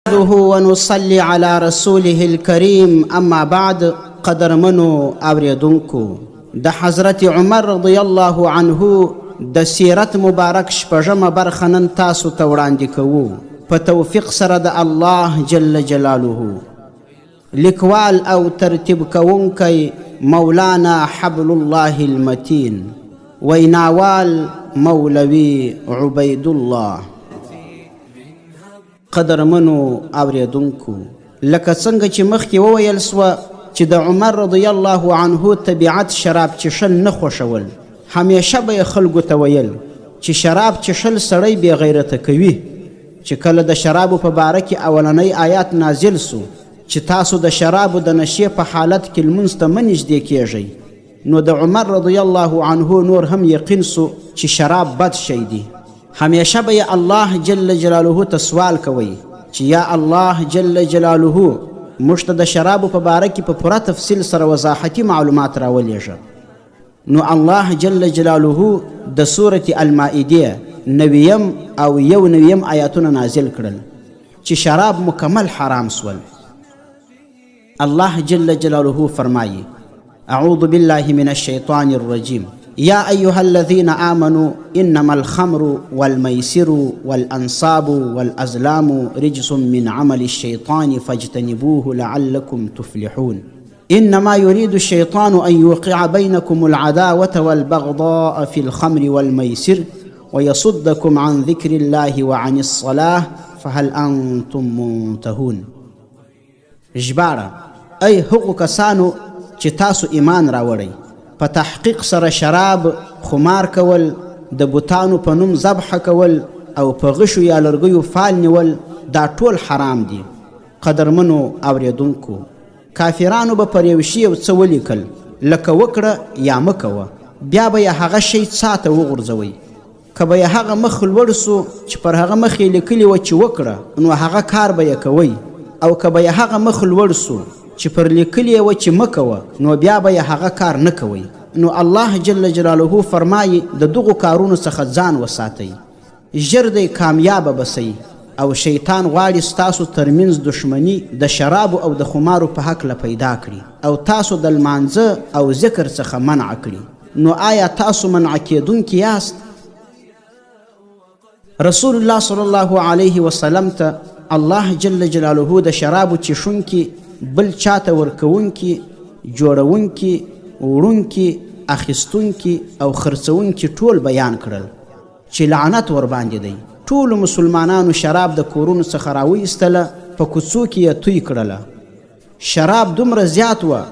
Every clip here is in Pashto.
نحمده ونصلي على رسوله الكريم اما بعد. قدرمنو اوریدونکو، د حضرت عمر رضی الله عنه د سیرت مبارک شپږمه برخه نن تاسو ته وړاندې کوو په توفیق سره د الله جل جلاله. لیکوال او ترتیب کوونکی مولانا حبل الله المتین، ویناوال مولوي عبید الله. قدرمنو اوریدونکو، لکه څنګه چې مخکې وویل سوه چې د عمر رضی الله عنه طبیعت شراب چښل نه خوښول، همیشه به یې خلکو ته ویل چې شراب چښل سړی بې غیرته کوي. چې کله د شرابو په باره کې اولنی آیات نازل سو چې تاسو د شرابو د نشې په حالت کې لمونځ ته مه نږدې کیږئ، نو د عمر رضی الله عنه نور هم یقین سو چې شراب بد شی دی. همیشه به یې الله جل جلاله ته سوال کوئ چې یا الله جل جلاله موږ ته د شرابو په باره کې په پوره تفصیل سره وضاحتي معلومات راولېږه. نو الله جل جلاله د سورة المائدې نویم او یو نویم آیاتونه نازل کړل چې شراب مکمل حرام سول. الله جل جلاله فرمایي: اعوذ بالله من الشیطان الرجیم، يا أيها الذين آمنوا إنما الخمر والميسر والأنصاب والأزلام رجس من عمل الشيطان فاجتنبوه لعلكم تفلحون. إنما يريد الشيطان أن يوقع بينكم العداوة والبغضاء في الخمر والميسر ويصدكم عن ذكر الله وعن الصلاة فهل أنتم منتهون. ژباړه: ای هغو کسانو چې تاسو ایمان راوړی، په تحقیق سره شراب خمار کول، د بتانو په نوم ذبح کول او په غشو یا لرګیو فال نیول دا ټول حرام دي. قدرمنو اوریدونکو، کافرانو به پر یو شي یو څه ولیکل لکه وکړه یا مه کوه، بیا به یې هغه شی څا ته وغورځوئ. که به یې هغه مخ لوړ سو چې پر هغه مخ یې لیکلي وه چې وکړه، نو هغه کار به یې کوئ، او که به یې هغه مخ لوړ سو چې پر لیکلي یې وه چې مه کوه، نو بیا به یې هغه کار نه کوئ. نو الله جل جلاله فرمایي د دغو کارونو څخه ځان وساتئ، ژر دی کامیابه به سئ. او شیطان غواړي ستاسو ترمنځ دښمني د شرابو او د خمارو په هکله پیدا کړي او تاسو د لمانځه او ذکر څخه منع کړي. نو آیا تاسو منع کېدونکي یاست؟ رسول الله صلی الله علیه وسلم ته الله جل جلاله د شرابو چښونکي، بل چاته ورکوونکي، جوړونکي، وړونکي، اخیستونکي او خرڅونکي ټول بیان کړل چې لعنت ورباندې دی. ټولو مسلمانانو شراب د کورونو څخه راویستله، په کوڅو کې یې توی کړله. شراب دومره زیات وه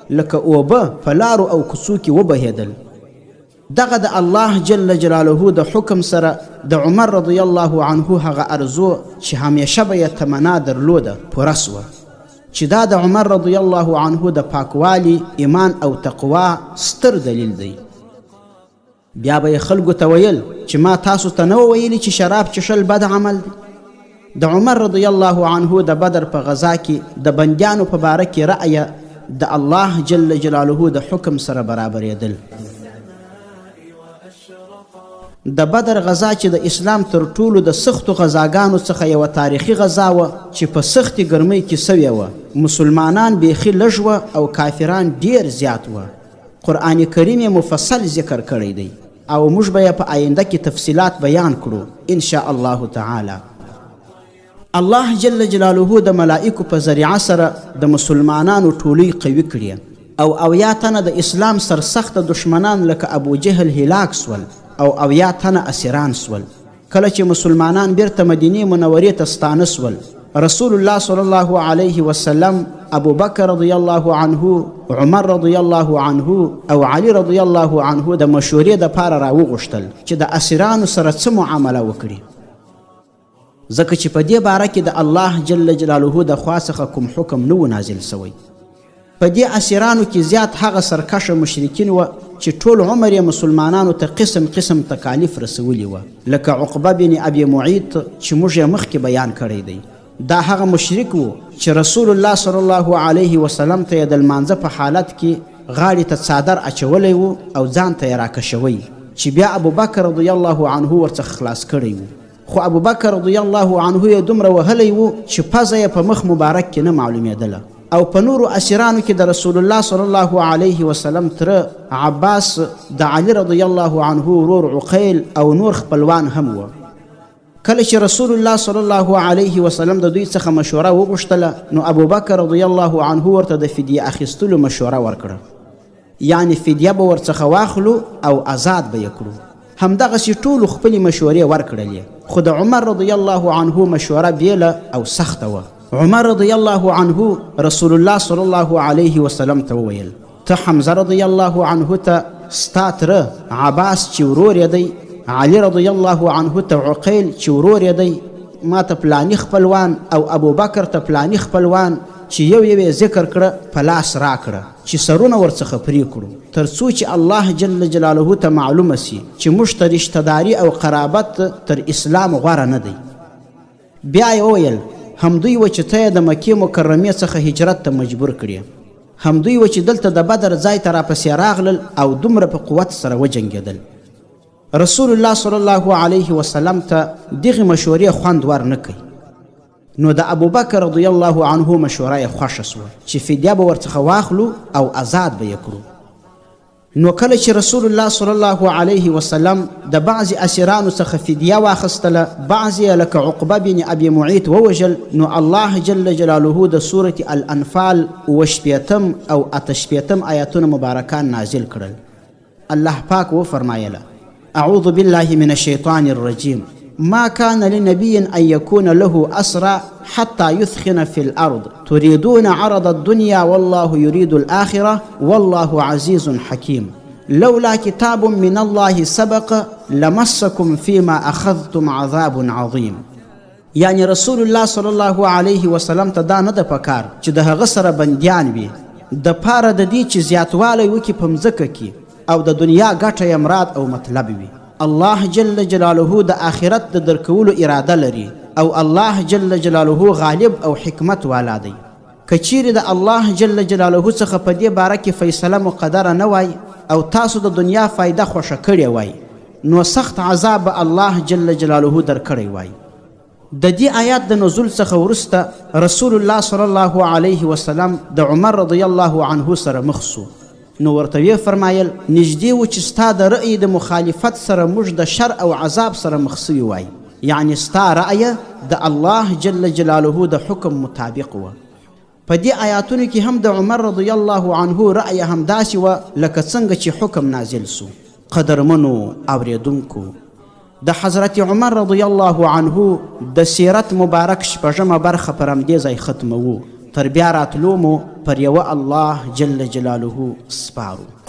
لکه اوبه په لارو او کوڅو کې وبهېدل. دغه د الله جل جلاله د حکم سره د عمر رضی الله عنه هغه ارزو چې همیشه به یې تمنا درلوده پوره سوه، چې دا د عمر رضی الله عنه د پاکوالي، ایمان او تقوا ستر دلیل دی. بیا به یې خلکو ته ویل چې ما تاسو ته نه ویلي چې شراب چښل بد عمل دی. د عمر رضی الله عنه د بدر په غزا کې د بندیانو په باره کې رأیه د الله جل جلاله د حکم سره برابرېدل. د بدر غزا چې د اسلام تر ټولو د سختو غزاګانو څخه یوه تاریخي غزا وه چې په سختې ګرمۍ کې سوې وه، مسلمانان بیخي لږ وه او کافران ډیر زیات وه. قرآن کریم یې مفصل ذکر کړی دی او موږ به یې په آینده کې تفصیلات بیان کړو ان شاء الله تعالی. الله جل جلاله د ملائکو په ذریعه سره د مسلمانانو ټولۍ قوي کړې او 70 تنه د اسلام سرسخته دښمنان لکه ابو جهل هلاک سول او 70 تنه اسیران سول. کله چې مسلمانان بیرته مدینې منورې ته ستانه سول، رسول الله صلی الله علیه وسلم ابو بکر رضی الله عنه، عمر رضی الله عنه او علی رضی الله عنه د مشورې دپاره راوغوښتل چې د اسیرانو سره څه معامله وکړي، ځکه چې په دې باره کې د الله جل جلاله د خوا څخه کوم حکم نه و نازل سوی. په دې اسیرانو کې زیات هغه سرکشه مشرکین وه چې ټول عمر یې مسلمانانو ته قسم قسم تکالیف رسولي وه، لکه عقبه بن ابي معیط چې موږ یې مخکې بیان کړی دی. دا هغه مشرک و چې رسول الله صلی الله علیه وسلم ته یې د لمانځه په حالت کې غاړې ته څادر اچولی و او ځان ته یې راکشوی، چې بیا ابوبکر رضی الله عنه ورڅخه خلاص کړی و. خو ابوبکر رضی الله عنه یې دومره وهلی و چې پزه یې په مخ مبارک کې نه معلومېدله. او په نورو اسیرانو کې د رسول الله صلی الله علیه وسلم تره عباس، د علي رضی الله عنه ورور عقیل او نور خپلوان هم وه. کله چې رسول الله صلی الله علیه وسلم د دوی څخه مشوره وغوښتله، نو ابوبکر رضی الله عنه ورته د فدیه اخیستلو مشوره ورکړه، یعنې فدیه به ورڅخه واخلو او ازاد به یې کړو. همدغسې ټولو خپلې مشورې ورکړلې، خو د عمر رضی الله عنه مشوره بېله او سخته وه. عمر رضی الله عنه رسول الله صلی الله علیه وسلم ته وویل، ته حمزه رضی الله عنه ته ستا تره عباس چې ورور یې دی، علي رضی الله عنه ته عقیل چې ورور یې دی، ما ته پلاني خپلوان او ابوبکر ته پلاني خپلوان چې یو یو یې ذکر کړه په لاس راکړه چې سرونه ورڅخه پرې کړو، تر څو چې الله جل جلاله ته معلومه سي چې موږ ته رشته داري او قرابت تر اسلام غوره نه دی. بیا یې وویل، همدوی وه چې ته یې د مکې مکرمې څخه هجرت ته مجبور کړې، همدوی وه چې دلته د بدر ځای ته راپسې راغلل او دومره په قوت سره وجنګېدل. رسول الله صلی الله علیه وسلم ته دغې مشورې خوند ور نه کړ، نو د ابوبکر رضی الله عنه مشوره یې خوښه سوه چې فدیه به ورڅخه واخلو او ازاد به یې کړو. نو کله چې رسول الله صلی الله علیه وسلم د بعضې اسیرانو څخه فدیه واخیستله، بعضې یې لکه عقبه بن ابي معیط ووژل، نو الله جل جلاله د سورة الانفال 67 او 68 آیاتونه مبارکان نازل کړل. الله پاک وفرمایله: اعوذ بالله من الشیطان الرجیم، ما كان لنبي أن يكون له أسرى حتى يثخن في الأرض، تريدون عرض الدنيا والله يريد الآخرة والله عزيز حكيم، لولا كتاب من الله سبق لمسكم فيما أخذتم عذاب عظيم. یعنی رسول الله صلی الله علیه وسلم ته دا نه ده پکار چې د هغه سره بندیان وي، د پاره د دې چې زیاتوالی وکړي په مځکه کې او د دنیا ګټه یې مراد او مطلب وي. الله جل جلاله د آخرت د درکولو اراده لري او الله جل جلاله غالب او حکمت والا دی. که چیرې د الله جل جلاله څخه په دې باره کې فیصله مقدره نه وای او تاسو د دنیا فایده خوښه کړې وای، نو سخت عذاب به الله جل جلاله درکړی وای. د دې آیات د نزول څخه وروسته رسول الله صلی الله علیه وسلم د عمر رضی الله عنه سره مخ سو، نو ورته ویې فرمایل: نږدې و چې ستا د رأی د مخالفت سره موږ د شر او عذاب سره مخ سوي وای، یعنې ستا رأیه د الله جل جلاله د حکم مطابق وه. په دې آیاتونو کې هم د عمر رضی الله عنه رأیه همداسې وه لکه څنګه چې حکم نازل سو. قدرمنو اوریدونکو، د حضرت عمر رضی الله عنه د سیرت مبارک شپږمه برخه پر همدې ځای ختموو. تر بیا راتلو مو پر یوه الله جل جلاله سپارو.